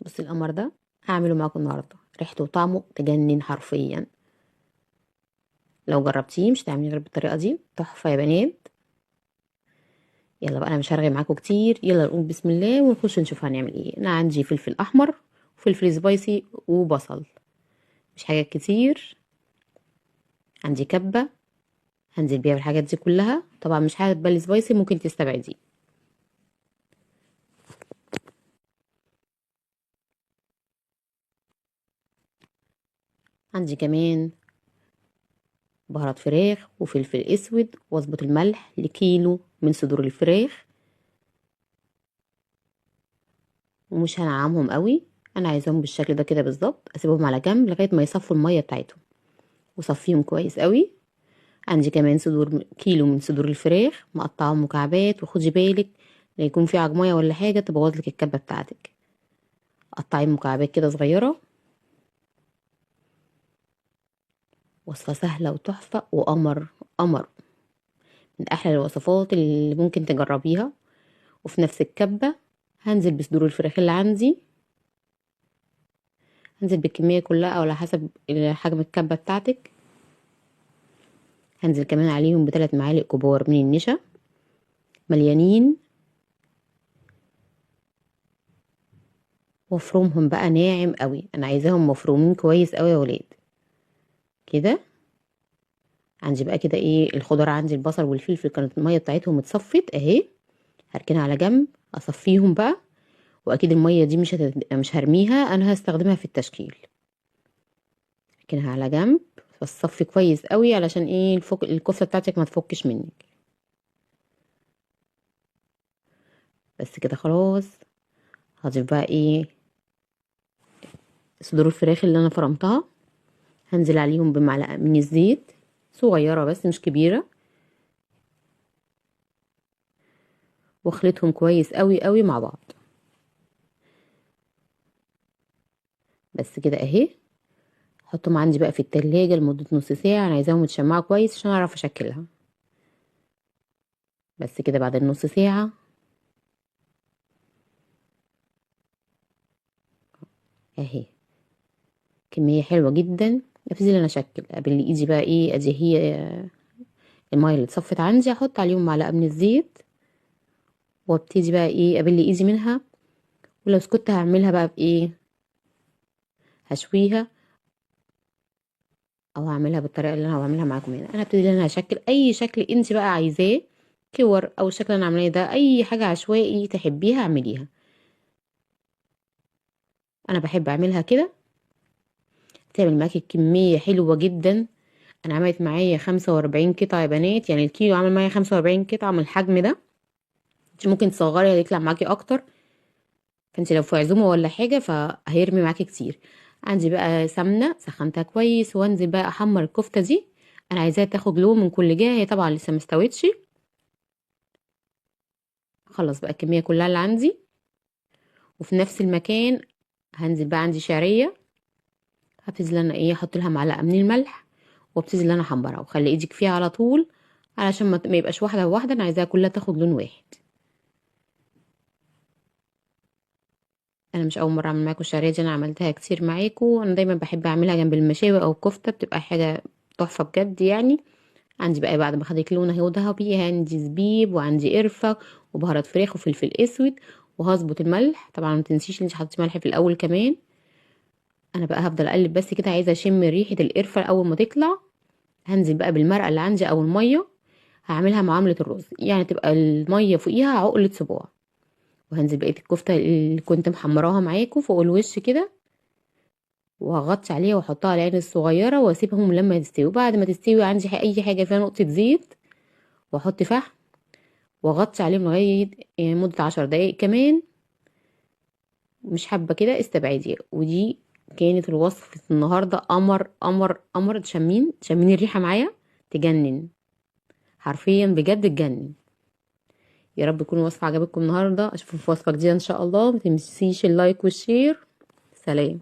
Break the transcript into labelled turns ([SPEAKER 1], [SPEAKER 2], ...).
[SPEAKER 1] بصي القمر ده هعمله معاكم النهارده، ريحته وطعمه تجنن حرفيا. لو جربتيه مش هتعمليه غير بالطريقة دي، تحفة يا بنات. يلا بقى انا مش هرغي معاكم كتير، يلا نقول بسم الله ونخش نشوف هنعمل ايه. انا عندي فلفل احمر وفلفل سبايسي وبصل، مش حاجات كتير. عندي كبه هنزل بيها بالحاجات دي كلها، طبعا مش حابة السبايسي ممكن تستبعديه. عندي كمان بهارات فراخ وفلفل اسود، واظبط الملح لكيلو من صدور الفراخ، ومش هنعمهم قوي، انا عايزاهم بالشكل ده كده بالظبط. اسيبهم على جنب لغاية ما يصفوا المية بتاعتهم، وصفيهم كويس قوي. عندي كمان صدور كيلو من صدور الفراخ مقطعهم مكعبات، وخدي بالك لا يكون في عجميه ولا حاجة تبوظ لك الكبه بتاعتك. قطعي مكعبات كده صغيرة. وصفه سهلة وتحفه وقمر قمر، من احلى الوصفات اللي ممكن تجربيها. وفي نفس الكبه هنزل بصدور الفراخ اللي عندي، هنزل بالكمية كلها او على حسب حجم الكبه بتاعتك. هنزل كمان عليهم بثلاث معالق كبار من النشا مليانين، وافرمهم بقى ناعم قوي، انا عايزاهم مفرومين كويس قوي يا ولاد كده. عندي بقى كده ايه الخضار، عندي البصل والفلفل كانت المية بتاعتهم اتصفت اهي، هركنها على جنب اصفيهم بقى. واكيد المية دي مش هرميها، انا هستخدمها في التشكيل. هركنها على جنب بس صفي كويس قوي علشان ايه الكفتة بتاعتك ما تفكش منك. بس كده خلاص. هضيف بقى ايه صدور الفراخ اللي انا فرمتها، هنزل عليهم بمعلقه من الزيت صغيرة بس مش كبيرة، واخلطهم كويس قوي قوي مع بعض. بس كده اهي. حطهم عندي بقى في التلاجة لمدة نص ساعة، انا عايزاهم يتشمعوا كويس عشان اعرف اشكلها. بس كده بعد النص ساعة اهي كمية حلوة جدا. ابتدي ان انا اشكل قبل ايدي بقى ايه، ادي هي المية اللي اتصفت عندي، احط عليهم معلقة من الزيت وابتدي بقى ايه ابل ايدي منها. ولو سكت هعملها بقى بايه، هشويها او هعملها بالطريقة اللي انا بعملها معاكم هنا. انا هبتدي ان انا هشكل اي شكل انت بقى عايزاه، كور او الشكل اللي انا عاملاه ده، اي حاجة عشوائي تحبيها اعمليها. انا بحب اعملها كده، تعمل معاكي كمية حلوة جدا. انا عملت معايا 45 قطعه يا بنات، يعني الكيلو عمل معايا 45 قطعه من الحجم ده. انت ممكن تصغري هيطلع معاكي اكتر، فانت لو في عزومة ولا حاجة فهيرمي معاكي كتير. عندي بقى سمنه سخنتها كويس، وانزل بقى احمر الكفتة دي. انا عايزاها تاخد لون من كل جهة، هي طبعا لسه ما استوتش. خلص بقى الكمية كلها اللي عندي. وفي نفس المكان هنزل بقى عندي شعرية، هبتدي ان انا ايه احط لها معلقه من الملح، وابتدي ان انا احمرها، وخلي ايدك فيها على طول علشان ما يبقاش واحدة واحدة، انا عايزاها كلها تاخد لون واحد. انا مش اول مرة اعمل معاكم الشعرية دي، انا عملتها كتير معاكم. انا دايما بحب اعملها جنب المشاوي او الكفتة، بتبقى حاجة تحفة بجد يعني. عندي بقى بعد ما خدت لون اهو ذهبي، عندي زبيب وعندي قرفه وبهارات فراخ وفلفل اسود، وهظبط الملح. طبعا ما تنسيش ان انت حطيتي ملح في الاول كمان. انا بقى هفضل اقلب بس كده، عايزه اشم ريحه القرفه اول ما تطلع. هنزل بقى بالمرقه اللي عندي او المية، هعملها معاملة الرز، يعني تبقى المية فوقيها عقله صباع. وهنزل بقية الكفتة اللي كنت محمراها معاكم فوق الوش كده، وهغطي عليها واحطها على العين الصغيرة واسيبهم لما تستوي. وبعد ما تستوي عندي اي حاجة فيها نقطة زيت، واحط فحم واغطي عليهم لغاية مده 10 دقايق كمان. مش حابة كده استبعدي. ودي كانت الوصفة النهارده، قمر قمر قمر. تشمين الريحة معايا، تجنن حرفيا بجد تجنن. يا رب تكون الوصفة عجبتكم النهارده، اشوفكم في وصفه جديدة ان شاء الله. ما تنسيش ال like وال share. سلام.